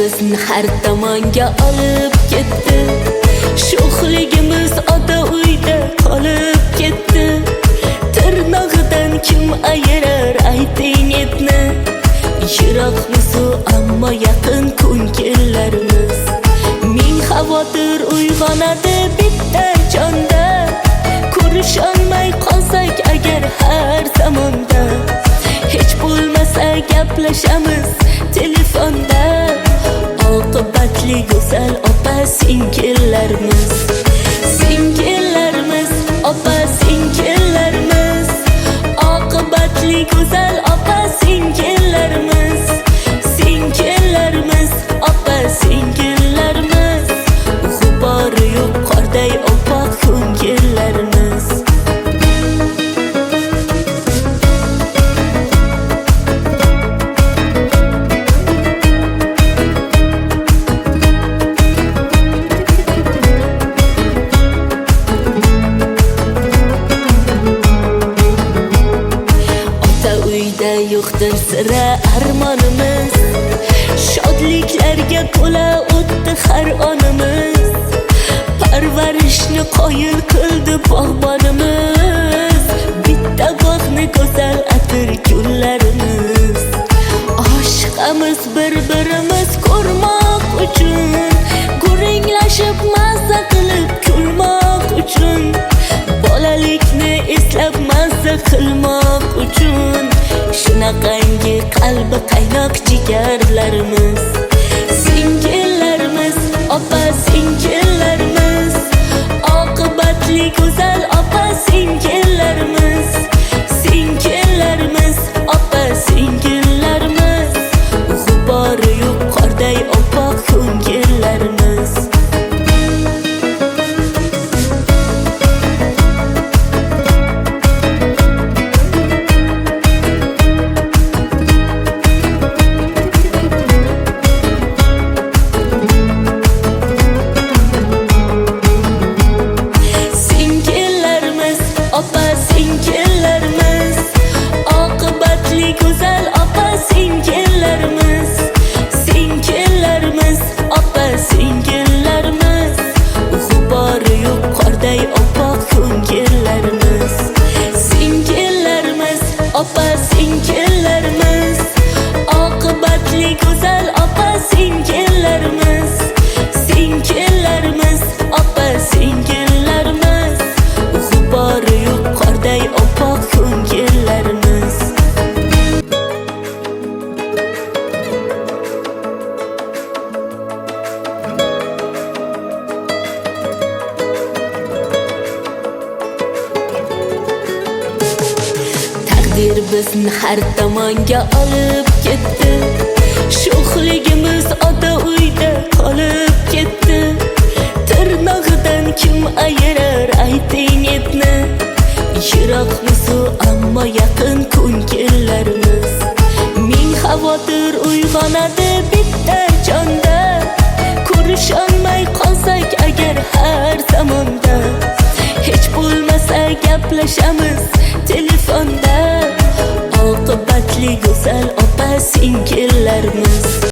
Bizni har tomonga olib ketdi. Sho'xligimiz ota uyda qolib ketdi. Tirnog'idan kim ayirar ayting etni? Yiroqmiz u, ammo yaqin ko'ngillarimiz. Ming xavotir uyg'onadi bitta jonda. Ko'risholmay qolsak agar har zamonda, hech bo'lmasa gaplashamiz telefonda. Oqibatli go'zal opa singillarimiz, singillarimiz, opa singillarimiz. Oqibatli go'zal opa singillarimiz, singillarimiz, opa singillarimiz. G'ubori yo'q qorday oppoq ko'ngillarimiz. Ota uyda yo'qdir sira armonimiz, shodliklarga to'la o'tdi har onimiz. Parvarishni qoyil qildi bog'bonimiz, bitta bog'ni go'zal atir gullarimiz. Oshiqamiz bir-birimiz ko'rmoq uchun, gurringlashib mazza qilib kulmoq uchun, bolalikni eslab mazza qilmoq uchun. Shunaqangi qalbi qaynoq jigarlarimiz, singillarimiz, opa singillarimiz. Oqibatli go'zal opa singillarimiz, singillarimiz, opa singillarimiz. G'ubori yo'q qorday oppoq ko'ngillarimiz. Singillarimiz, opa singillarimiz. Oqibatli go'zal opa singillarimiz, singillarimiz, opa singillarimiz. G'ubori yo'q qorday oppoq ko'ngillarimiz. Singillarimiz, opa singillarimiz. Oqibatli go'zal opa singillarimiz, singillarimiz, opa singillarimiz. G'ubori yo'q qorday oppoq ko'ngillarimiz. Taqdir bizni har tomonga olib ketdi. Sho'xligimiz ota uyda qolib ketdi. Tirnog'idan kim ayirar ayting etni? Yiroqmiz u, ammo yaqin ko'ngillarimiz. Ming xavotir uyg'onadi bitta jonda. Ko'risholmay qolsak agar har zamonda, hech bo'lmasa gaplashamiz telefonda. Oqibatli go'zal opa singillarimiz.